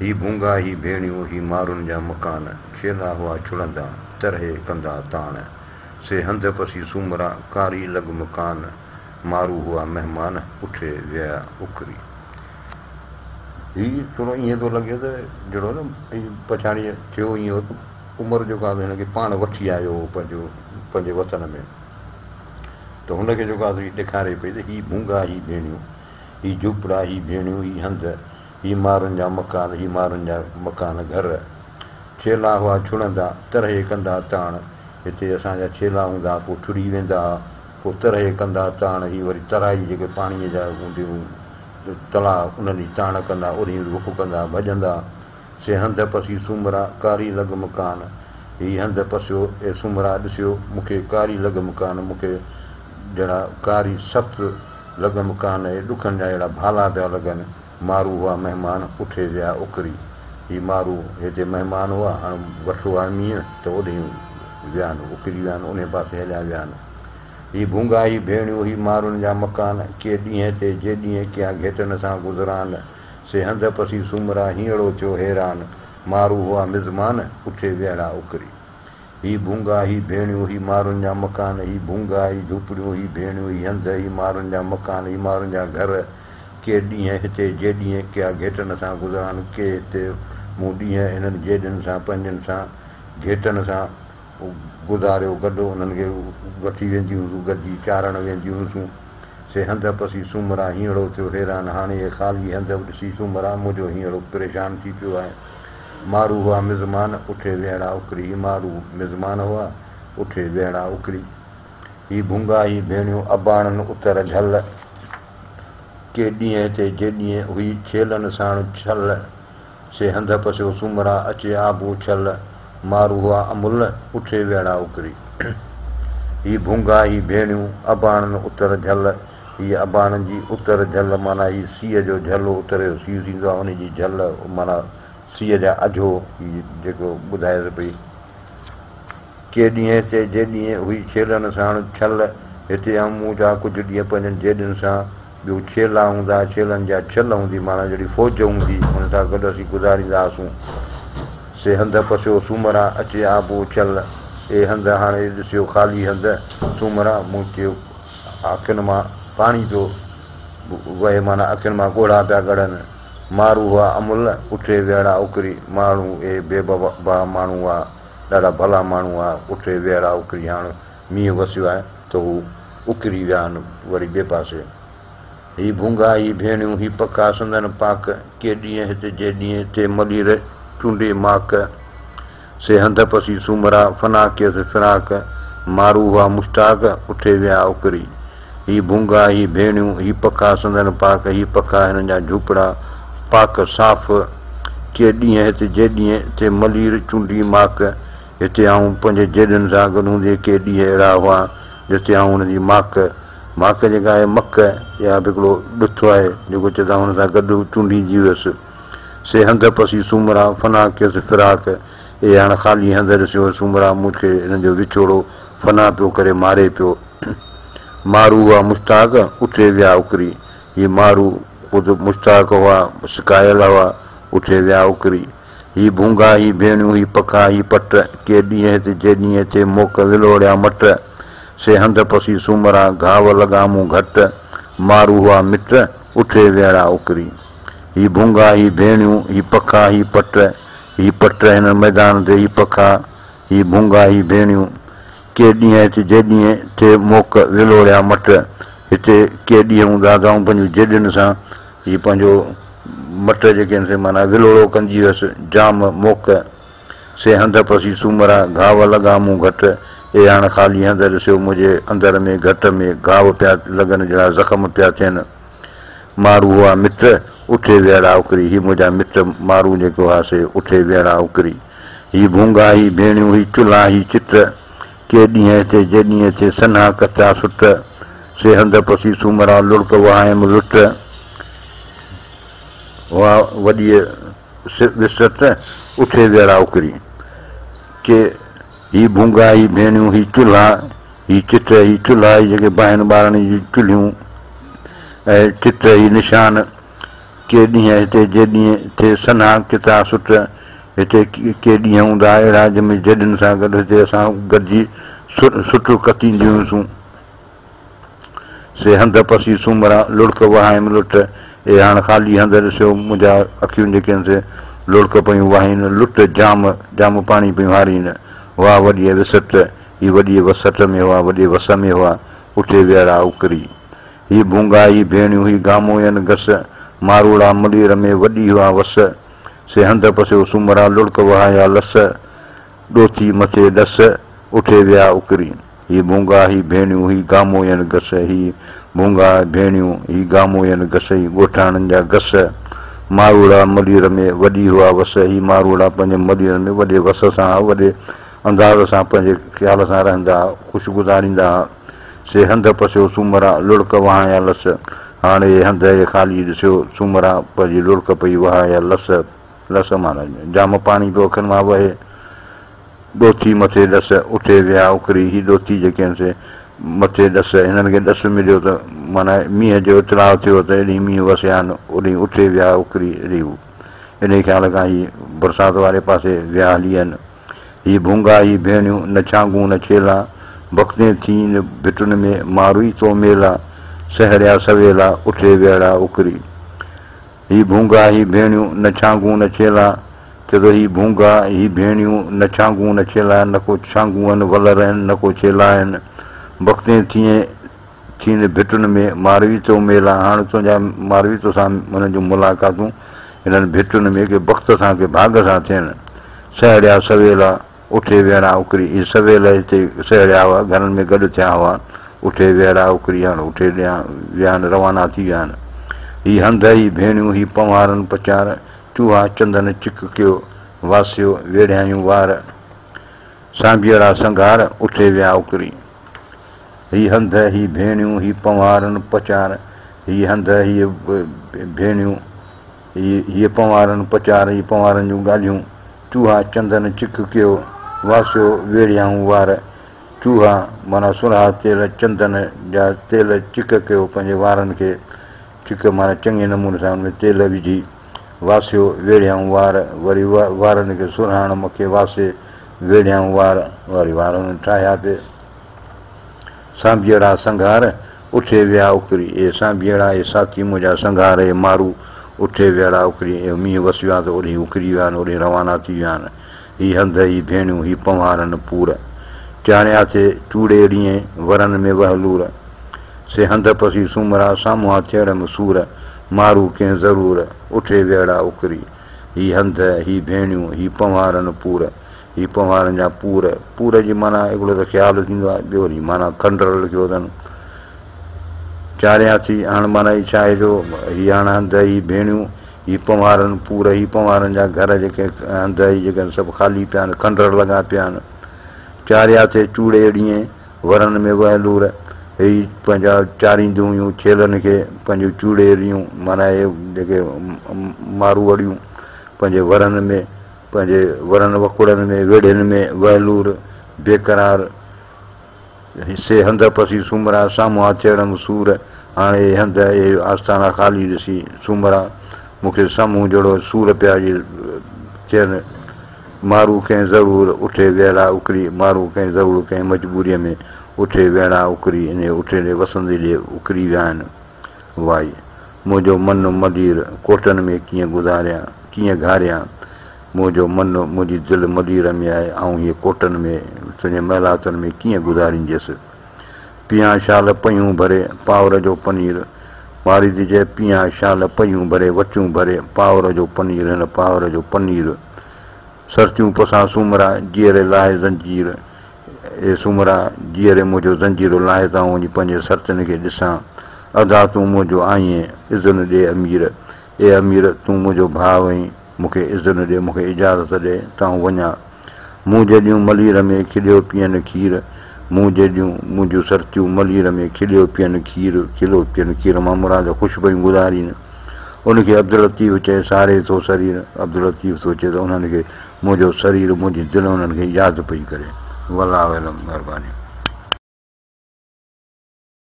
هي ڀونگا هي ڀيڻيون هي مارن جا مڪان، ڇيلا هئا ڇڙندا، ترهي ڪندا تاڻ. سي هنڌ پسي سومرا، ڪاري لڳ مڪان، مارو هئا مهمان، اٺي ويا اڪري. هي ٿورو ائين ٿو لڳي ته جهڙو نه پڇاڙيء ٿيو ائين هو ته عمر جيڪو آهي هن کي پاڻ وٺي آيو هو پنهنجو پنهنجي وطن ۾ ته هن کي جيڪو آهي ڏيکاري پئي ته هي ڀونگا هي ڀيڻيون هي جهوپڙا هي ڀيڻيون هي هنڌ هي مارن جا مڪان هي مارن جا مڪان گهر ڇيلا هئا ڇڙندا ترهي ڪندا تاڻ هتي اسان جا ڇيلا هوندا ها پوء ڇڙي ويندا ها پوء ترهي ڪندا تاڻ هي وري ترائي جيڪي پاڻيء جا هونديون تلاء انهن جي تاڻ ڪندا اوڏهين رخ ڪندا ڀڄندا سي هنڌ پسي سومرا ڪاري لڳ مڪان هي هنڌ پسيو اي سومرا ڏسيو مون کي ڪاري لڳ مڪان مون کي جهڙا ڪاري سخت لڳ مڪان اي ڏکن جا اهڙا ڀالا پيا لڳن مارو هئا مهمان اٺي ويا اڪري هي مارو هتي مهمان هئا هاڻ وٺو آهي مينهن ته اوڏهين ويا آهن اڪري ويا آهن انهي پاسي هليا ويا آهن هي ڀونگا هي ڀيڻيون هي مارن جا مڪان ڪي ڏينهن تي جي ڏينهن ڪيا گهيٽن سان گذران سي هنڌ پسي سومرا هينئڙو ٿيو حيران مارو هئا مزمان اٺي ويهڙا اڪري. هي ڀونگا، هي ڀيڻيون، هي مارن جا مڪان، هي ڀونگا، هي جهوپڙيون، هي ڀيڻيون، هي هنڌ، هي مارن جا مڪان، هي مارن جا گهر، ڪي ڏينهن هتي جيڏينهن ڪيا گهيٽن سان گذران، ڪي هتي مون ڏينهن هنن جيڏين سان پنهنجن سان گهيٽن سان گذاريو گڏ انهن کي وٺي وينديون هيون گڏجي چارڻ وينديون هيون سي هنڌ پسي سومرا هينئڙو ٿيو حيران هاڻي اهي خالي هنڌ ڏسي سومرا منهنجو هينئڙو پريشان ٿي پيو آهي. مارو هئا مزمان، اٺي ويهڙا اڪري. هي مارو مزمان هئا، اٺي ويهڙا اڪري. هي ڀونگا هي ڀيڻيون، اباڻن اتر جهل. ڪي ڏينهن هتي جيڏينهن هئي ڇيلن ساڻ ڇل. سي هنڌ پسيو سومرا، اچي آبو ڇل. مارو هئا امل، اٺي ويهڙا اڪري. هي ڀونگا هي ڀيڻيون، اباڻن اتر جهل. هي اباڻن جي اتر جهل معنيٰ هي سيء جو جهلو اتر جو سيء ٿيندو آهي ان جي جهل معنيٰ سيء جا اجهو هي جيڪو ٻڌائيس پئي. ڪي ڏينهن هتي جيڏينهن هئي ڇيلن ساڻ ڇل هتي آئون مون جا ڪجهه ڏينهن پنهنجن جيڏين سان ٻيو ڇيلا هوندا ڇيلن جا ڇل هوندي معنيٰ جهڙي فوج هوندي ان سان گڏ اسين گذاريندا هئاسون سي هنڌ پسيو سومرا اچي آبو ڇل اي هنڌ هاڻي ڏسيو خالي هنڌ سومرا مون چيو اکين مان پاڻي پيو وهي معنيٰ اکين مان ڳوڙها پيا ڳڙن. مارو هئا املهه، اٺي ويهڙا اڪري. ماڻهو اهي بي بها ماڻهو هئا، ڏاڍا ڀلا ماڻهو هئا، اٺي ويهڙا اڪري هاڻ مينهن وسيو آهي ته هو اڪري ويا آهن وري ٻئي پاسي. هي ڀونگا، هي ڀيڻيون، هي پکا سندن پاڪ، ڪي ڏينهن هت جي ڏينهن ٿئي ملير چونڊي ماڪ. سي هنڌ پسي سومرا، فنا ڪيس فراق، مارو هئا مشتاق، اٺي ويا اڪري. هي ڀونگا، هي ڀيڻيون، هي پکا سندن پاڪ، هي پکا هنن جا جهوپڙا، پاڪ صاف. ڪي ڏينهن هت جيڏينهن، ٿئي ملير چونڊي ماڪ. هتي آئون پنهنجي جيڏين سان گڏ هوندي ڪي ڏينهن اهڙا هئا، جتي آئون هن جي ماڪ، ماڪ جيڪا آهي مڪ، اها به هڪڙو ڏٿ آهي، جيڪو چئي ته آئون هن سان گڏ چونڊيندي هيس. سي هنڌ پسي سومرا، فنا ڪيس فراق. اي هاڻ خالي هنڌ ڏسيو سومرا، مون کي هن جو وڇوڙو فنا پيو ڪري ماري پيو. مارو هئا مشتاق، اٺي ويا اڪري. هي مارو خود مشتاق هئا، سڪايل هئا، اٺي ويا اڪري. هي ڀونگا، هي ڀيڻيون، هي پکا، هي پٽ، ڪي ڏينهن هت جيڏينهن ٿئي موڪ ولوڙيا مٽ. سي هنڌ پسي سومرا، گهاو لڳا مون گهٽ. مارو هئا مٽ، اٺي ويڙا اڪري. هي ڀونگا، هي ڀيڻيون، هي پکا، هي پٽ، هي پٽ هن ميدان تي هي پکا، هي ڀونگا، هي ڀيڻيون. ڪي ڏينهن هت جيڏينهن ٿئي موڪ ولوڙيا مٽ. هتي ڪي ڏينهن هوندا ته آئون پنهنجون جيڏين سان هي پنهنجو مٽ جيڪي آهن سي معنيٰ ولوڙو ڪندي هيس. جام موڪ سي هنڌ پسي سومرا، گهاو لڳا مون گهٽ. اي هاڻ خالي هنڌ ڏسيو منهنجي اندر ۾ گهٽ ۾ گهاو پيا لڳن جهڙا زخم پيا ٿين. مارو هئا مٽ، اٺي ويڙا اڪري. هي منهنجا مٽ مارو جيڪي هئا سي اٺي ويڙا اڪري. هي ڀونگا، هي ڀيڻيون، هي چلها، هي چٽ. ڪي ڏينهن هتي جيڏينهن ٿئي سنها ڪچا سٽ. سي هنڌ پسي سومرا لڙڪ وهايم لٽ. هئا وڏيء وسٽ، اٺي ويڙا اڪري. ڪي هي ڀونگا، هي ڀيڻيون، هي چلها، هي چٽ، هي چلها، هي جيڪي باهين ٻارڻ جون چلهيون ۽ چٽ، هي نشان. ڪي ڏينهن هتي جيڏينهن ٿئي سنها ڪتا سٽ، هتي ڪي ڏينهن هوندا اهڙا جن ۾ جيڏين سان گڏ هتي اسان گڏجي سٽ ڪتينديون هيونسون. سي هنڌ پسي سومرا، لڙڪ وهايم لٽ، اي هاڻ خالي هنڌ ڏسيو منهنجا اکيون جيڪي آهن سي لڙڪ پيون وهائين، لٽ جام جام پاڻي پيون هارين، هئا وڏيء وسٽ، هي وڏيء وسٽ ۾ هئا، وڏي وس ۾ هئا، اٺي ويئڙا اڪري. هي ڀونگا، هي ڀيڻيون، هي گاموين گس، ماروئڙا ملير ۾ وڏي هئا وس، سي هنڌ پسيو سومرا، لڙڪ وهايا لس، ڏوٿي مٿي ڏس، اٺي ويا اڪري. هي ڀونگا، هي ڀيڻيون، هي گاموين گس، هي ڀونگا، ڀيڻيون، هي گاموين گس، هي ڳوٺاڻن جا گس، ماروئڙا ملير ۾ وڏي هئا وس، هي ماروئڙا پنهنجي ملير ۾ وڏي وس سان، وڏي انداز سان پنهنجي خيال سان رهندا ها، خوش گذاريندا ها. سي هنڌ پسيو سومرا، لڙڪ وهايا لس. هاڻ اهي هنڌ اهي خالي ڏسيو سومرا پنهنجي لڙڪ پئي وهايا لس، لس معنيٰ جام پاڻي پيو اکين مان وهي. ڏوٿي مٿي ڏس، اٺي ويا اڪري. هي ڏوٿي جيڪي آهن سي مٿي ڏس، هنن کي ڏس مليو ته معنيٰ مينهن جو اطلاع ٿيو ته ايڏهين مينهن وسيا آهن، اوڏهين اٺي ويا اڪري. انهيء خيال کان هي برسات واري پاسي ويا هلي آهن. هي ڀونگا، هي ڀيڻيون، نه ڇانگون نه ڇيلا، بختين ٿين ڀٽن ۾، ماروئي تو ميلا، سهڙيا سويلا، اٺي ويئڙا اڪري. هي ڀونگا، هي ڀيڻيون، نه ڇانگون نه ڇيلا، چئي ٿو هي ڀونگا، هي ڀيڻيون، نه ڇانگون نه ڇيلا، نه ڪو ڇانگون آهن، ولر آهن، نه ڪو ڇيلا آهن، بختين ٿين ٿين ڀٽن ۾، ماروي تو ميلا، هاڻ تنهنجا ماروي توسان انهن جون ملاقاتون هنن ڀٽن ۾ ڪي بخت سان ڪي ڀاڳ سان ٿين. سهڙيا سويلا، اٺي ويهڙا اڪري. اهي سويل هتي سهڙيا هئا، گهرن ۾ گڏ ٿيا هئا. اٺي ويهڙا اڪري هاڻ اٺي ڏيان ويا آهن، روانا ٿي ويا آهن. هي هنڌ، هي ڀيڻيون، هي پنهوارن پچار، چوها چندن چڪ ڪيو، واسيو ويڙهيائيون وار. سانڀيئڙا سنگهار، اٺي ويا اڪري. هي هنڌ، هي ڀيڻيون، هي پنهوارن پچار، هي هنڌ، هي ڀيڻيون، هي پنهوارن پچار، هي پنهوارن جون ڳالهيون، چوها چندن چڪ ڪيو، واسيو ويڙهيائون وار، چوها معنيٰ سرها تيل، چندن جا تيل چڪ ڪيو پنهنجي وارن کي، چڪ معنيٰ چڱي نموني سان ان ۾ تيل وجهي، واسيو ويڙهيائون وار، وري وارن کي سرهاڻ مکي واسي ويڙهيائون وار، وري وار انهن ٺاهيا پي. سانڀيئڙا سنگهار، اٺي ويا اڪري. اي سانڀيئڙا، اي ساٿي منهنجا سنگهار، اي مارو، اٺي ويئڙا اڪري. اي مينهن وسيو آ ته اوڏهين اڪري ويا آهن، اوڏهين روانا ٿي ويا آهن. هي هنڌ، هي ڀيڻيون، هي پنهوارن پور. چاڙهيا ٿي چوڙي ڙيئين، ورن ۾ وهلور. سي هنڌ پسي سومرا، سامهون آ ٿيڙم سور. مارو ڪنهن ضرور، اٺي ويئڙا اڪري. هي هنڌ، هي ڀيڻيون، هي پنهوارن پور. هي پنهوارن جا پور، پور جي معنيٰ هڪڙو ته خيال ٿيندو آهي، ٻيو وري معنيٰ کنڊر لکيو اٿن. چاريان ٿي، هاڻ معنيٰ هي ڇا آهي جو هي هاڻ هنڌ، هي ڀيڻيون، هي پنهوارن پور، هي پنهوارن جا گهر جيڪي هنڌ هي جيڪي آهن سڀ خالي پيا آهن، کنڊر لڳا پيا آهن. چاريا ٿي چوڙي ڙيئين، ورن ۾ وهلور، هي پنهنجا چارينديون هيون ڇيلن کي، پنهنجون چوڙي ريون معنيٰ هي جيڪي ماروئڙيون پنهنجي ورن ۾. پنهنجي ورن وڪوڙن ۾، ويڙهين ۾، وهلور، بيقرار، سي هنڌ پسي سومرا، سامهون آ ٿيڙم سور، هاڻ اهي هنڌ، اهي آستانا خالي ڏسي، سومرا، مون کي سامهون جهڙو سور پيا جي ٿين، مارو ڪنهن ضرور، اٺي ويڙها اڪري، مارو ڪنهن ضرور، ڪنهن مجبوريء ۾، اٺي ويڙها اڪري، انهيء اٺي ڏي وسندي ڏي اڪري ويا آهن. وائي، منهنجو من ملير ڪوٽن ۾ ڪيئن گذاريان، ڪيئن گهاريان، منهنجو من، منهنجي دل ملير ۾ آهي، آئون هيء ڪوٽن ۾، تنهنجي محلاتن ۾ ڪيئن گذارينديس. پيان شال پيون ڀري، پاور جو پنير، مارئي ٿي چئي، پيان شال پيون ڀري، وٽيون ڀري، پاور جو پنير، هن پاور جو پنير. سرتيون پسان سومرا، جيئري لاهي زنجير، اي سومرا! جيئري منهنجو زنجيرو لاهي ته آئون وڃي پنهنجي سرتين کي ڏسان. ادا تون منهنجو آهين، اذن ڏي امير. اي امير! تون منهنجو ڀاء آهين، مون کي اذن ڏي، مون کي اجازت ڏي ته آئون وڃان. مون جيڏيون ملير ۾ کليو پيئن کير، مون جيڏيون، منهنجون سرتيون ملير ۾ کليو پيئن کير، کلو پيئن کير مان مراد خوش پيون گذارين. ان کي عبداللطيف چئي ساري ٿو سرير، عبداللطيف ٿو چئي ته انهن کي منهنجو سرير، منهنجي دل انهن کي ياد پئي ڪري. والله اعلم. مهرباني.